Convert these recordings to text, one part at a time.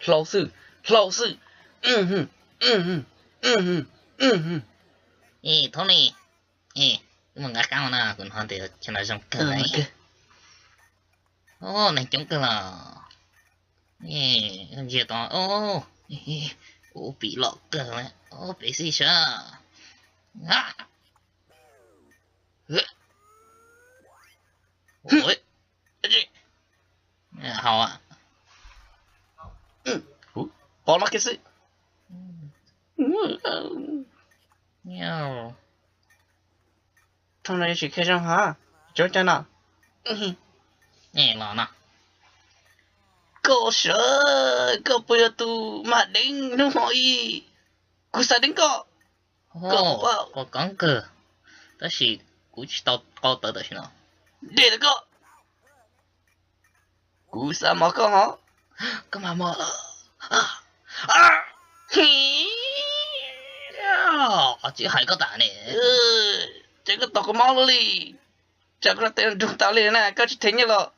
Hlau xwb, hlau xwb. Ib thaum ne, mus nqa qab no, kuv hnov tias chaw no zoo kawg li. Neeg coob kawg los. Ntsia tod, ub, pim loj kawg li, pem xij sav. Hau, pom no kiag xwb. Thooj no yuav tsis khiav zoo hov, cov cov no. Los no. Koj sawv, koj puas yog tus mag deev hnub hmo ib? Kuv xav deev koj. Koj, koj koob kawg, tab sis kuv tsis tau qau tawv tam sim no. Dej tawm koj. Kuv xav mos koj hov. Koj mam mos los. Tsis hais koj tas ne. Ces koj tos kuv mob luaj li. Tsam koj tes nrug tas li na, koj tsis them nyiaj los.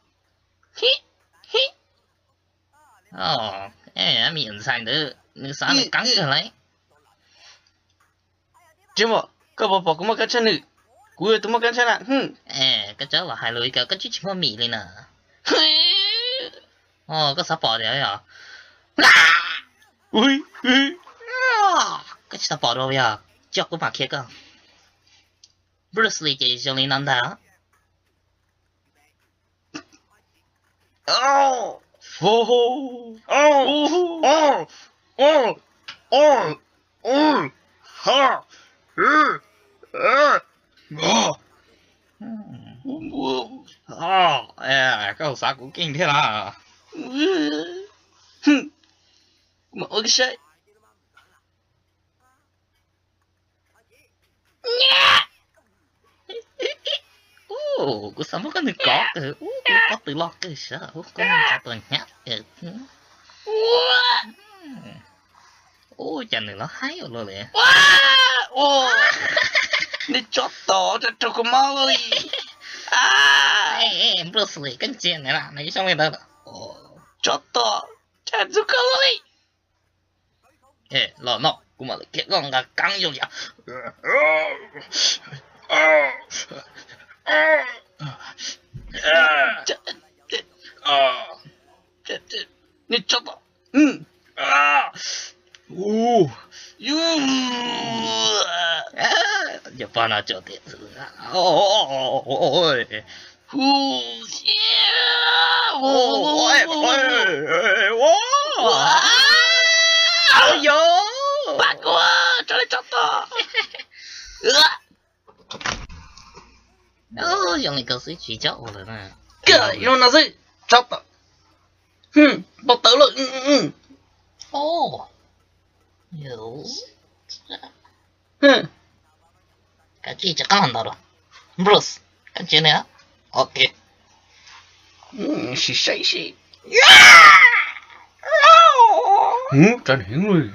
Me nyuam ntxhais ntawd nws xav nws koob kawg lauj. Tsis muaj, koj puas pom kuv muaj kab tshaj nws? Kuv yog tus muaj kab tshaj na. Koj txhob los hais lus li ko, koj twb tsis muaj mis li na. Koj xav pom tiag yog? Koj tsis tau pom dua yog? Coj kuv mam qhia koj. Bruce Lee ces zoo li no ntag. Koj xav kuv keej thiab los? Kuv mam ua koj saib. Kuv xav muab koj nws kov kawg, kuv pob tw loj kawg sav, koj nws cov tuag hnyav kawg. Ua cas nws los haib ua luaj li. Nej tsob tom, raug kuv mob li. Bruce Lee, koj ntsia nws na, nws zoo li ntawd. Tsob tom, cas txog koj luaj li. Los no, kuv mam li qhia koj nqa kab zoo li. Nej tsob tom. Yog pog no tso tiag. Yog, pab kuv, tso li tsob tom. Zoo li koj xwb tsis tsob ua lawm na. Koj zoo no xwb, tsob tom. Pov tawv lawm. Kav tsij tsis qab los ntawd los. Bruce, koj ntsia ne. Ok. Sim saib seb. Tsav heev li.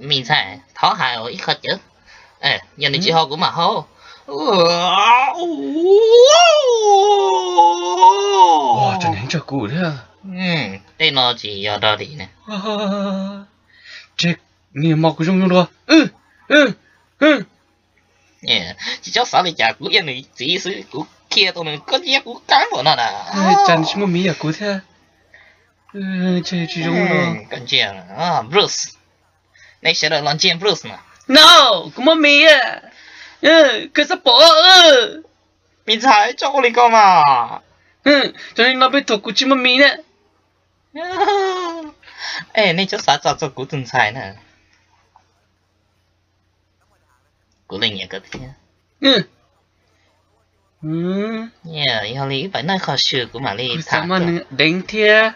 Me ntxhais, thov hais ib qho cawv. Yog nws tsis haus kuv mam haus. Tsav heev tshaj kuv thiab. Tej no tsis yog dog dig ne. Tseg, nws mos kuv zoo zoo dua. Tsis txhob xav li cas, kuv yog nws txiv xwb, kuv qhia tau nws, koj ntsia kuv qab npaum no na. Tsam nws tsis muaj miv yam kuv thiab. Tseg tsis zoo dua. Koj ntsia, Bruce. Nej sawv daws los ntsia Bruce no. No, kuv muaj miv. Koj xav pom. Me ntxhais, txhob ua li ko mas. Cov no peb thaum kuv tsis muaj miv na. Nej txhob xav txog txog kuv tus ntxhais na. Kuv leej nyiam koj thiab. Yog li wb pais noj qhov swm kuv mam li tham koj. Deev thiab.